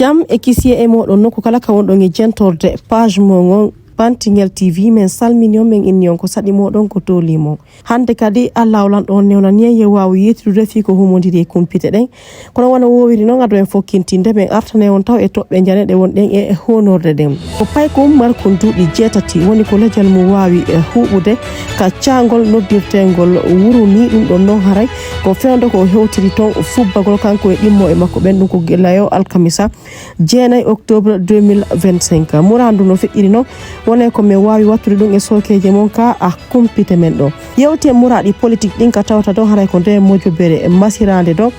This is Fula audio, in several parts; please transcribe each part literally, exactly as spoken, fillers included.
Jam e kisiyee e mooɗon nokku kala ka wonɗon e jentorde page mo ngon Bantingel T V. Men salmini on, men inni on ko saɗi mooɗon, ko tooli mo. Hannde kadi Allah o lanɗo on newnani en yo waawu yeetidude fii ko humondiri e kumpite ɗen. Kono wano woowiri non, ado en fokkintinde, men artane on taw e toɓɓe njane ɗe wonɗen e honorde ɗen. Ko payko Ummar kon duuɓi jeetati woni ko lejal mum waawi e huuɓude ka caangol noddirteengol Wuruni. Ɗum ɗon non haray ko fewndo ko hewtiri ton fubbagol kanko e ɗimmo e makko ɓen, ɗum ko gila yo alkamisa jeenayi octobre deux mille vingt-cinq. Muraadu no feƴƴiri non, wonay ko men waawi wattude ɗum e sookeeje mon ka a kumpite men ɗo. Yewte muraaɗi politique ɗin ka tawata ɗo haray ko nde mojobere masiraande ɗo.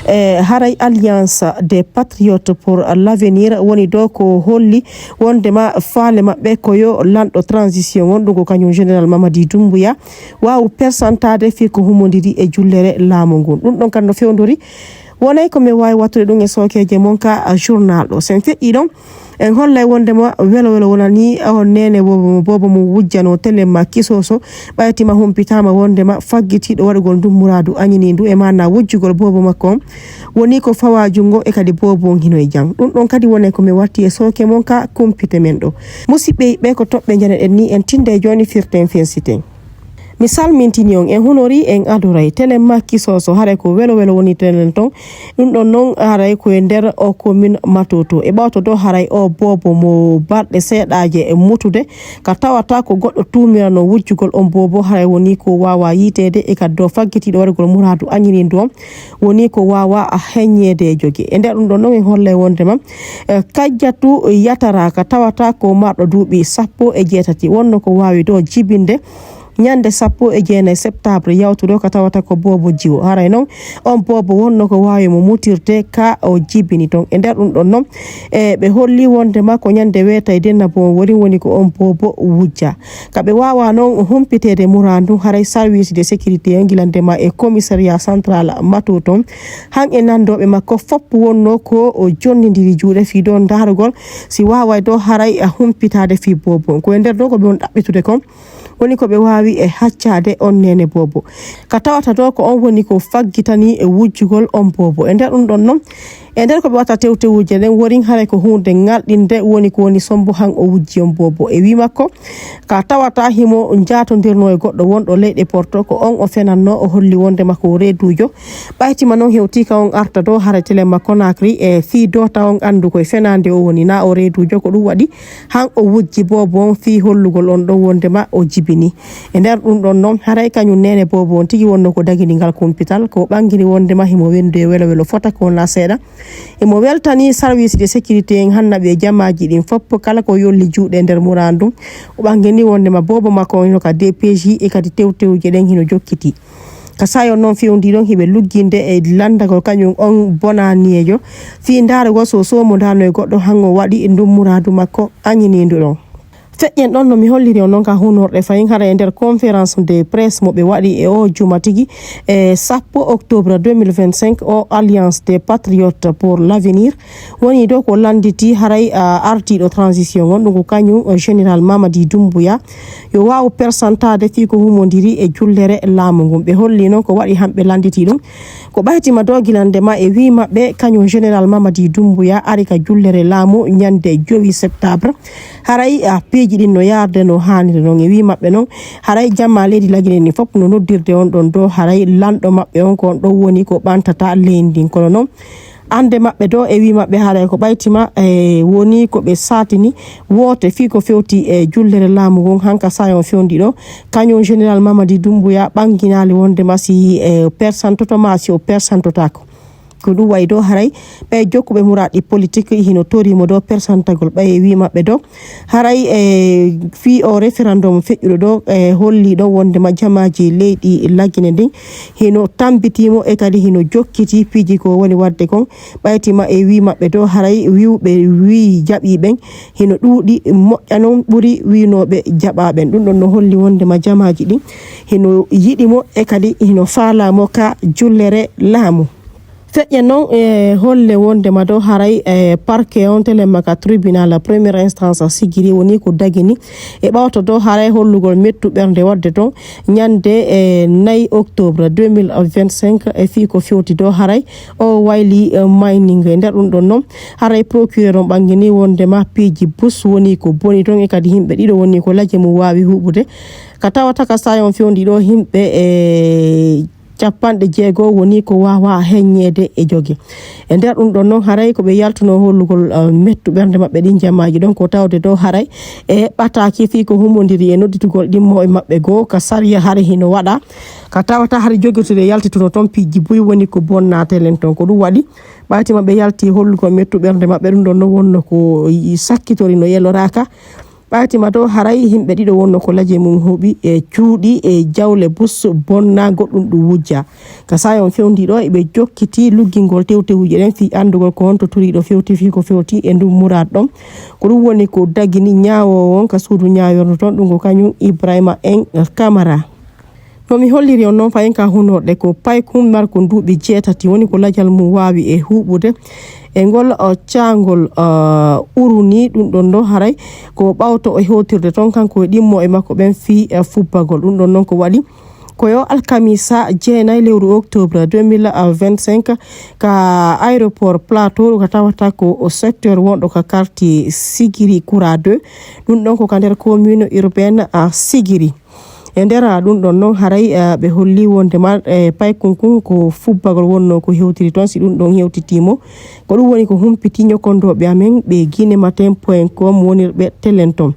E haray Alliance des Patriotes pour l'Avenir woni ɗo ko holli wondema faale maɓɓe ko yo lanɗo transition on, ɗum ko kañum Général Mamadi Doumbouya, waawu persantaade fii ko humondiri e jullere laamu ngun. Ɗum ɗon kadi no fewndori, wonay ko men waawi wattude ɗum e sookeeje mon ka journal ɗo. Sen feƴƴi ɗon, en hollay wondema welo welo wonani on neene boobo mo, boobo mo wujjano Telema Kisoso, ɓaytima humpitaama wondema faggitiiɗo waɗugol ndun muraadu añini ndu e maana wujjugol boobo makko on woni ko fawa junngo e kadi boobo on hino e jam. Ɗum ɗon kadi wonay ko men watti e sooke mon ka kumpite men ɗo. Musiɓɓe yiɓɓe, ko toɓɓe njaneɗen ni, en tinde jooni firten fensiten. Mi salmintini on, en hunori, en adoray. Telen Makki Soso, haray ko welo welo woni telen ton. Ɗum ɗon non haray ko e nder o commune Matoto. E ɓawto ɗo haray o boobo mo balɗe seeɗaaje e mutude, ka tawata ko goɗɗo tuumirano wujjugol on boobo, haray woni ko waawa yiiteede e kaddo faggitiiɗo waɗugol muraadu añinindu on, woni ko waawa a heññeede e joge. E nder ɗum ɗon non en hollay wondema, eh, Kajjatu Yatara ka tawata ko marɗo duuɓi sappo e jeetati, wonno ko waawi ɗo jibinde ñande sappo e jeenayi septembre yawtuɗo ka tawata ko boobo jiwo. Haray non, on boobo wonno ko waawi mo mutirde ka o jibini ton. E nder ɗum ɗon non, e ɓe holli wondema ko ñande weetay denna bo woni, woni ko on boobo wujja. Ka ɓe waawa non humpiteede muraadu, haray service de sécurité on gila ndema e commissariat central Mato ton, han e nanndooɓe makko fop wonno ko o jonnindiri juuɗe fii ɗo ndaarugol si waaway ɗo haray a humpitaade fii boobo on. Ko e nder ɗo ko ɓe on ɗaɓɓitude kon, woni ko ɓe waawi e haccaade on neene boobo. Ka tawata ɗo ko on woni ko faggitani e wujjugol on boobo. E nder ɗum ɗon non, e nder ko ɓe watta tewtewuuje ɗen, worin haray ko huunde ŋalɗinde woni ko woni sombo han o wujji on boobo. E wii makko, ka tawata himo njaatondirno e goɗɗo wonɗo leyɗe Porto, ko on o fenanno, o holli wondema ko o reeduujo. Ɓaytima non hewti ka on arta ɗo haray Telema Conakry e fii dota on anndu ko e fenaande o woni, na o reeduujo, ko ɗum waɗi han o wujji boobo on fii hollugol on ɗon wondema o jibini. E nder ɗum ɗon non, haray kañum neene boobo on tigi wonno ko dagini ngal kumpital, ko ɓangini wondema himo wendu e welo welo fota ko wona seeɗa. Himo weltani service de sécurité en hannaɓe e jamaaji ɗin fop kala ko yolli juuɗe e nder muraadu. O ɓangini wondema boobo makko on hino ka D P J e kadi tewtewuuje ɗen hino jokkiti. Ka sayo non fewndi ɗon hiɓe lugginde e lanndagol kañum on bonaniyejo fii ndaarugol so somo ndano e goɗɗo han o waɗi e ndun muraadu makko añinindu ɗon. Feƴƴen ɗon no mi holliri on non ka hunorɗe fayin hara e nder conférence de presse mo ɓe waɗi e o juma tigi e sappo octobre deux mille vingt-cinq, o Alliance des Patriotes pour l'Avenir woni ɗo ko lannditi haray, a, artiiɗo transition on, ɗum ko kañum, o Général Mamadi Doumbouya, yo waawu persantaade fii ko humondiri e jullere laamu ngun. Ɓe holli non ko waɗi hamɓe lannditi ɗum. Ko ɓaytima dogilande ma e wii maɓɓe, kañum Général Mamadi Doumbouya ari ka jullere laamu ñande jowi septembre. Haray, a, piiji ɗin no yaarde no haaniri non. E wii maɓɓe non, haray jamma leydi Lagine ni fop no noddirde on ɗon ɗo, haray lanɗo maɓɓe on ko on ɗon woni ko ɓantata leydi ndin. Kono non, annde maɓɓe ɗo e wii maɓɓe haray ko ɓaytima, e, woni ko ɓe saatini woote fii ko fewti e jullere laamu ngun hanka sayon fewndi ɗo. Kañum Général Mamadi Doumbouya ɓannginaali wondema si, e, persantoto ma si o persantotaako. Ko ɗum wayi ɗo haray ɓe jokkuɓe muraaɗi politique hino tori mo ɗo persantagol ɓay e wii maɓɓe ɗo. Haray e fii o référendum feƴƴuɗo ɗo e holli ɗo wondema jamaaji leydi Lagine ndin hino tambiti mo e kadi hino jokkiti piiji ko woni waɗde kon. Ɓaytima e wii maɓɓe ɗo haray wiwɓe wii jaɓi ɓen hino ɗuuɗi moƴƴa non ɓuri wiinooɓe jaɓa ɓen. Ɗum ɗon no holli wondema jamaaji ɗin hino yiɗi mo e kadi hino faala mo ka jullere laamu. Feƴƴa noon e holle wonde ma dow haray e parquet on telemaka tribunal première instance sigiri woni ko dagini e ɓawto dow haray hollugol mettu ɓernde wadde toon ñande e nayi octobre deux mille vingt-cinq e fii ko fewti dow haray o wayli e mining. E nder ɗum ɗon noon haray procureur on ɓangini wonde ma piiji bus woni ko boni toon e kadi yimɓe ɗiɗo woni ko laaje mum waawi huuɓude ka tawata ka saayon fewndi ɗo yimɓe e capanɗe jeego woni ko waawaa heññeede e joge. E nder ɗum ɗon noon haray ko ɓe yaltunoo hollugol mettu ɓernde maɓɓe ɗin jamaaji ɗon ko tawde dow haray e ɓataaki fii ko humondiri e nodditugol ɗimmo e maɓɓe goo ka sariya hari hino waɗa ka tawata hari jogirtude yaltituno toon piiji buy woni ko bonnaa telen toon ko ɗum waɗi ɓayti maɓɓe yalti hollugol mettu ɓernde maɓɓe ɗum ɗon noon wonno ko sakkitori no yeloraaka. Ɓayti ma dow haray yimɓe ɗiɗo wonno ko laaje mum huuɓi e cuuɗi e jawle bus bonnaa goɗɗum ɗum wujja ka saayon fewndiiɗo eɓe jokkiti luggingol tewtewuji ɗen fii anndugol ko honto turiiɗo fewti fii ko fewti e ndun muraad ɗon. Ko ɗum woni ko dagini ñaawoowo on ka suudu ñaayordu toon ɗum ko kañum Ibrahima en Kamara. No mi holliri on noon fayin ka hunorɗe ko paykun markun duuɓi jeetati woni ko lajal mum waawi e huuɓude e ngol caangol urunii ɗum ɗon ɗo haray ko ɓawto e hewtirde toon kanko e ɗimmo e makko ɓen fii fubbagol ɗum ɗon noon ko waɗi ko yo alkamisa jeenayi lewru octobre deux mille vingt-cinq ka aéroport plateau ka tawata ko secteur wonɗo ka quartier sigiri coura deux ɗum ɗon ko ka nder commune urbaine sigiri. E nder ɗum ɗon noon haray ɓe holli wonde ma e paykun kun ko fubbagol wonno ko hewtiri toon si ɗum ɗon hewtitiimo ko ɗum woni ko humpiti ñokondooɓe amen ɓe guinematin point com wonirɓe telen toon.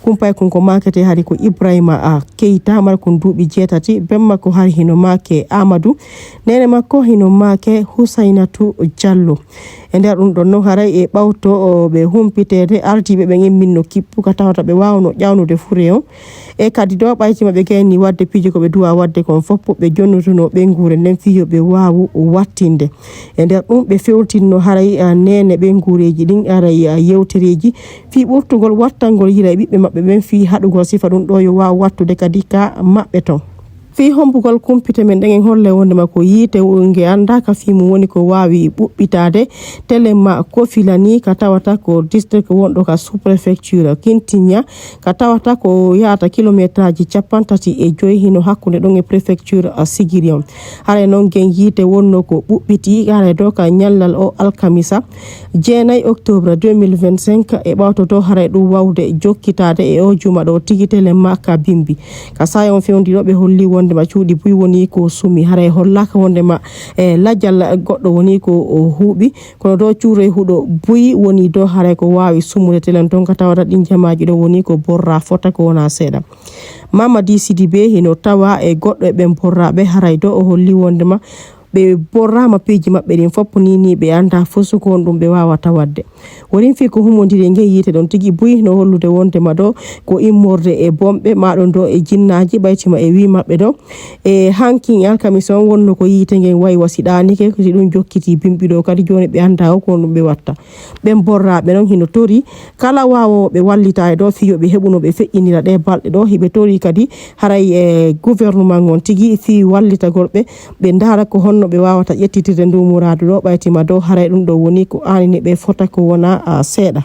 Kun paykun ko maakete hari ko ibrahima a keyta mara ko duuɓi jeetati ben makko hari hino maake amadou neene makko hino maake husaynatu diallo. E nder ɗum ɗon noon haray e ɓawto ɓe humpiteede ardiiɓe ɓen imminno kippu ka tawata ɓe waawno ƴawnude fure on. E kadi ɗo ɓayti maɓe gayni wadde piiji ko ɓe duwa wadde kon fof ɓe jonnutuno ɓeynguure nden fii yo ɓe waawu wattinde. E nder ɗum ɓe fewtinno haray neene ɓeynguureeji ɗin aray yewtereeji fii ɓurtugol wattangol yila e ɓiɓɓe maɓɓe ɓen fii haɗugol sifa ɗum ɗo yo waaw wattude kadi ka maɓɓe ton. Fii hombugol kumpite men ɗen en holle wonde ma ko yiite nge annda ka fii mum woni ko waawi ɓuɓɓitaade telema kofilani ka tawata ko district wonɗo ka sous-préfecture kintinya ka tawata ko yaata kilometraaji capantati e joyi hino hakkunde ɗon e préfecture sigiri on. Haray noon gen yiite wonno ko ɓuɓɓiti haray dow ka ñallal o alkamisa jeenayi octobre deux mille vingt-cinq e ɓawtoto haray ɗum wawde jokkitaade e o juma ɗo tigi telema ka bimbi. Ka saayon fewndi ɗo ɓe holli wonde ma cuuɗi buy woni ko sumi haray hollaka wonde ma e lajal goɗɗo woni ko o huuɓi kono ɗo cuuroy huɗo buy woni dow haray ko waawi sumude telen toon ka tawata ɗin jamaaji ɗo woni ko borra fota ko wona seeɗa. Mamadi sidibe hino tawa e goɗɗo e ɓen borraɓe haray do o holli wonde ma ɓe borrama piiji maɓɓe ɗin fof ni ni ɓe anda fof suko on ɗum ɓe wawata wadde. Worin fii ko humondiri e ngey yiite ɗon tigi buy no hollude wonde ma ɗo ko immorde e bomɓe ma ɗon ɗo e jinnaaji ɓaytima e wi maɓɓe ɗo e hankin e alkamisa on wonno ko yiite ngen wayi wasiɗanike si ɗum jokkiti bimbi ɗo kadi joni ɓe anda o ko ɗum ɓe watta. Ɓen borraɓe non hino tori kala wawoɓe wallita e ɗo fiyo ɓe heɓuno ɓe feƴƴinira ɗe balɗe ɗo hiɓe tori kadi haray e gouvernement on tigi fi wallitagol ɓe ɓe ndaara ko honno ɓe wawata ƴettitirde ndu muradu ɗo ɓaytima dow haray ɗum ɗo woni ko anini ɓe fota ko wona seeɗa.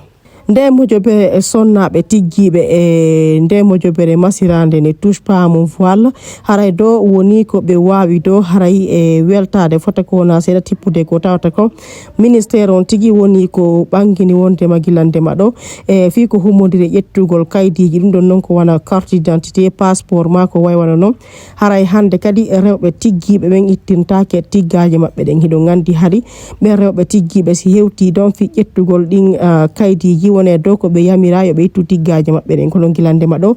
Nde mojobere e sonnaɓe tiggiɓe e nde mojobere masirande ne touche pas mon voile haray do woni ko ɓe wawi do haray e weltade fota ko wona seeɗa tippude ko tawata ko ministére on tigi woni ko ɓangini wonde magilande ma ɗo e fi ko humodire ƴettugol kaydiji ɗum ɗon noon ko wona carte d'identité passeport ma ko waywano noon. Haray hannde kadi rewɓe tiggiiɓe ɓen ittintaake tiggaaje maɓɓe ɗen. Hiɗon anndi hari ɓen rewɓe tiggiiɓe si hewtii ɗon fii ƴettugol ɗin kaydiji wonee dow ko ɓe yamiraa yo ɓe ittu tiggaaje maɓɓe ɗen. Kono gila ndema ɗo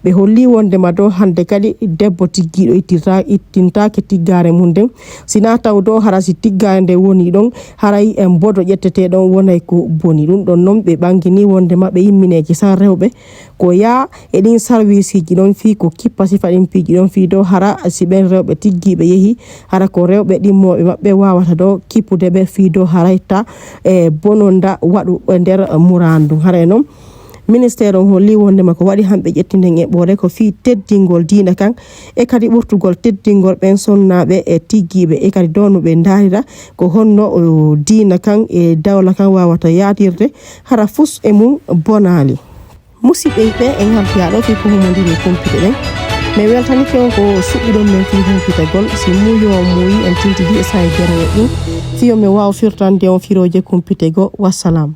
ɓe hollii wonndema ɗo hannde kadi debbo tiggiiɗo ittirta ittintaake tiggaare mum nden. Sinaa taw ɗo hara si tiggaare nde wonii ɗon haray mbodo ƴettetee ɗon wonay ko boni. Ɗum ɗon non ɓe ɓanginii wonndema ɓe immineeki san rewɓe ko yaa e ɗin sarwiisiiji ɗon fii ko kippa sifa ɗin piiji ɗon fii dow hara si ɓen rewɓe tiggiiɓe yehi hara ko rewɓe ɗimmooɓe maɓɓe waawata ɗo kippude ɓe fii dow harayta e bononda waɗu e nder muraandu haray non. Ministeer on holli wonndema ko waɗi hanɓe ƴettinden eɓɓoore ko fii teddingol diina kan, e kadi ɓurtugol teddingol ɓen sonnaaɓe e tiggiiɓe, e kadi downuɓe ndaarira ko honno o diina kan e dawla kan waawata yaadirde, hara fus e mum bonaali. Musiɓɓe yiɓɓe, en halfiyaa ɗo fii ko humondiri e kumpite ɗen. Mi weltanike on ko suɓiɗon men fii humpitagol. Si muuyoowo muuyi, en tintidi e saa'i dernier ɗin, fii yo mi waaw firtande on firooje kumpite goo. Wassalam.